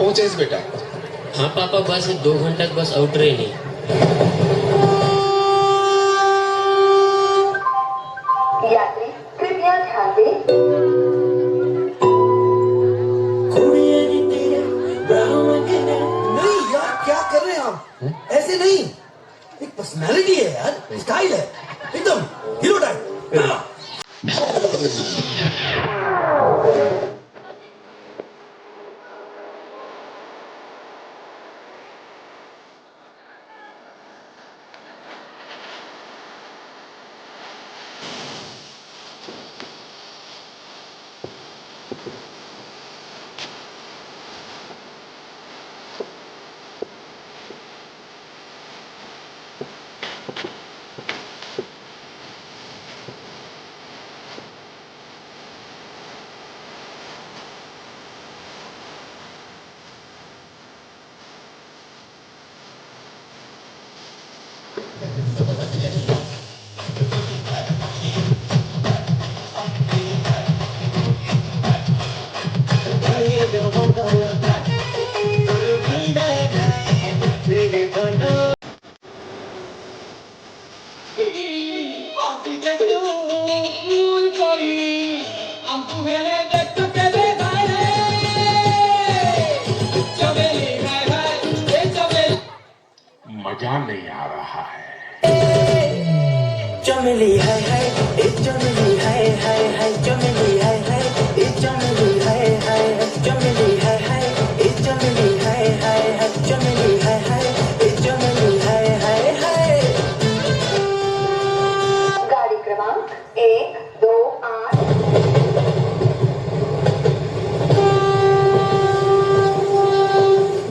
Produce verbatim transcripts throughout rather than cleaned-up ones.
पहुंचे इस बेटा। हाँ पापा, बस दो घंटा के बस आउट रही। यात्री कृपया ध्यान दें। नहीं यार, क्या कर रहे हैं आप? ऐसे नहीं। एक पर्सनालिटी है यार, स्टाइल है, एकदम हीरो टाइप। मजा नहीं आ रहा है। चमेली हाय हाय, ए चमेली हाय हाय हाय, चमेली हाय हाय, ए चमेली हाय हाय हाय, चमेली हाय हाय, ए चमेली हाय हाय हाय, चमेली हाय हाय, ए चमेली हाय हाय हाय। गाड़ी क्रमांक एक दो आठ।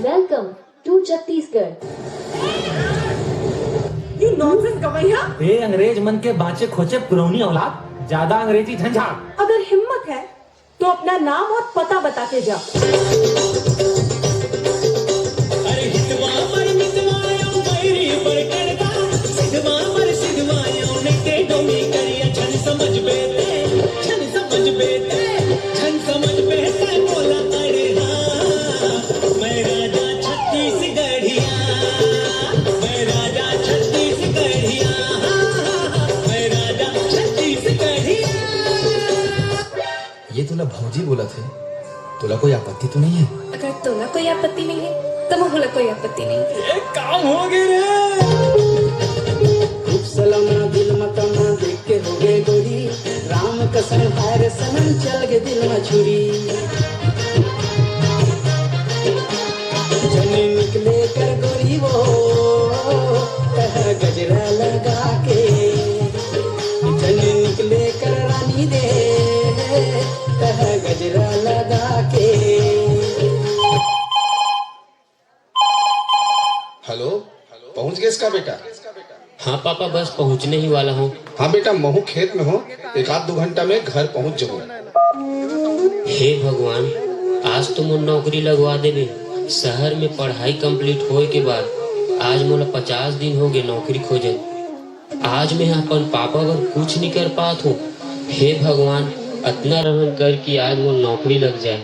Welcome to Chhattisgarh। You nonsense गवैया। ए अंग्रेज मन के बांचे खोचे पुरौनी औलाद, ज्यादा अंग्रेजी झंझाड़। अगर हिम्मत है तो अपना नाम और पता बता के जा। अरे हितवा पर मितवा, बैरी पर कड़वा, सिधवा पर सिधवा, नेते डोमी करिया, झन समझ बेते, झन समझ बेते, झन समझ बेते, बोला अरे हाँ, मैं राजा छत्तीसगढ़िया, मैं राजा छत्तीसगढ़िया, मैं राजा छत्तीसगढ़िया। ये तोला भौजी बोलत हे, तोला कोई आपत्ति तो नहीं है? अगर तोला कोई आपत्ति नहीं है, तो मोला कोई आपत्ति नहीं है। एक काम हो गए रे। रूप सलमा दिल मकमा देख के हो गए गोरी, राम कसम हाय रे सनम चल गए दिल में छुरी। जने निकले कर गोरी वो, कह गजरा लगा के। जने निकले कर रानी दे, कह गजरा लगा के। हेलो, पहुंच गए इसका बेटा? हाँ पापा, बस पहुँचने ही वाला हूँ। हाँ बेटा, महू खेत में हूँ, एक आध दो घंटा में घर पहुँच जाऊँ। हे भगवान, आज तो मोर नौकरी लगवा देबे। शहर में पढ़ाई कंप्लीट होए के बाद आज मोला पचास दिन हो गए नौकरी खोजे। आज मैं अपन पापा बर कुछ नहीं कर पात हूँ। हे भगवान, अतना रहम कर कि आज मोर नौकरी लग जाए।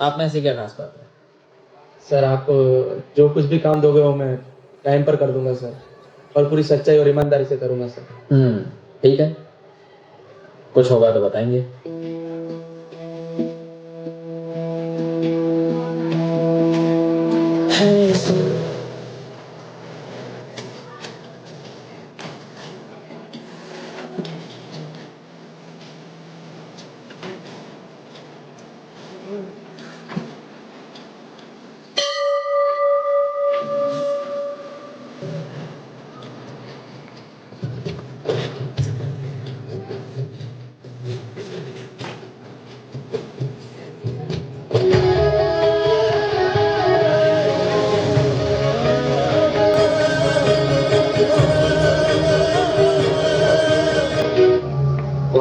आप में से क्या खास बात है? सर, आप जो कुछ भी काम दोगे, वो मैं टाइम पर कर दूंगा सर, और पूरी सच्चाई और ईमानदारी से करूंगा सर। हम्म, ठीक है, कुछ होगा तो बताएंगे।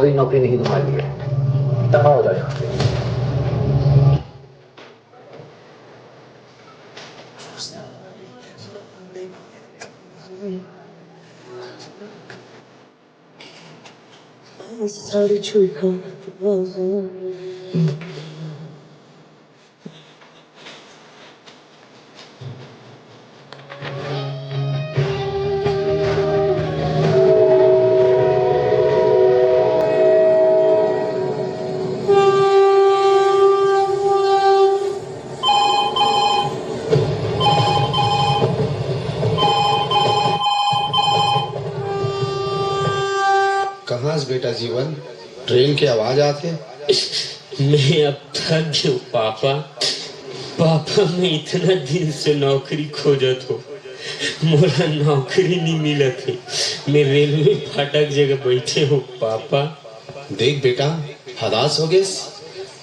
कोई नौकरी नहीं तुम्हारे लिए। दफा हो जाओ यहाँ से। कहाँ से बेटा जीवन? ट्रेन के आवाज आथे। मैं अब थक गयो पापा। पापा, मैं इतना दिन से नौकरी खोजत हो, मोला नौकरी नहीं मिलत है। मैं रेलवे फाटक जगह बैठे हो पापा। देख बेटा, हदास हो गेस।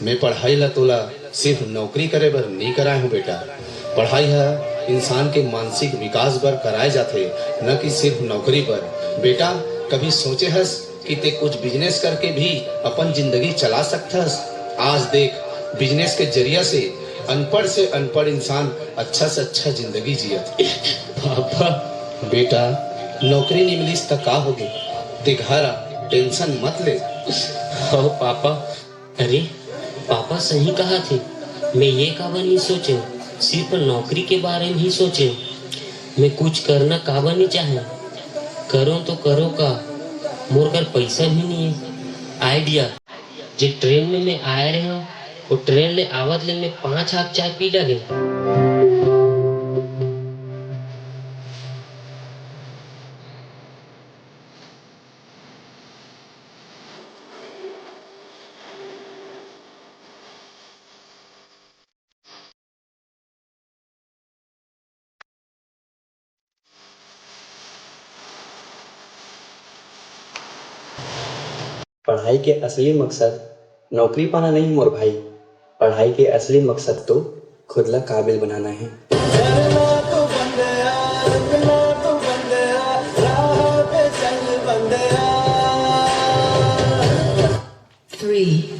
मैं पढ़ाई ला तोला सिर्फ नौकरी करे बर नहीं कराए हूँ बेटा। पढ़ाई ह इंसान के मानसिक विकास बर कराए जाथे, न कि सिर्फ नौकरी बर। बेटा, कभी सोचे हस कि ते कुछ बिजनेस करके भी अपन जिंदगी चला सकथस? आज देख, बिजनेस के जरिया से अनपढ़ से अनपढ़ इंसान अच्छा से अच्छा जिंदगी जियत। पापा। बेटा, नौकरी नहीं मिलिस त का होगे? ते घर आ, टेंशन मत ले। हो पापा। अरे, पापा सही कहा थे। मैं ये काबर नहीं सोचे, सिर्फ नौकरी के बारे में ही सोचे। मैं कुछ करना काबर नहीं चाहे। करो तो करो का, मोर कर पैसा भी नहीं है। आइडिया। जे ट्रेन में मैं आए रहे हूँ, वो ट्रेन ले आवत ले मैं पाँच हाथ चाय पी डाले। पढ़ाई के असली मकसद नौकरी पाना नहीं मोर भाई, पढ़ाई के असली मकसद तो खुद ला काबिल बनाना है। Three,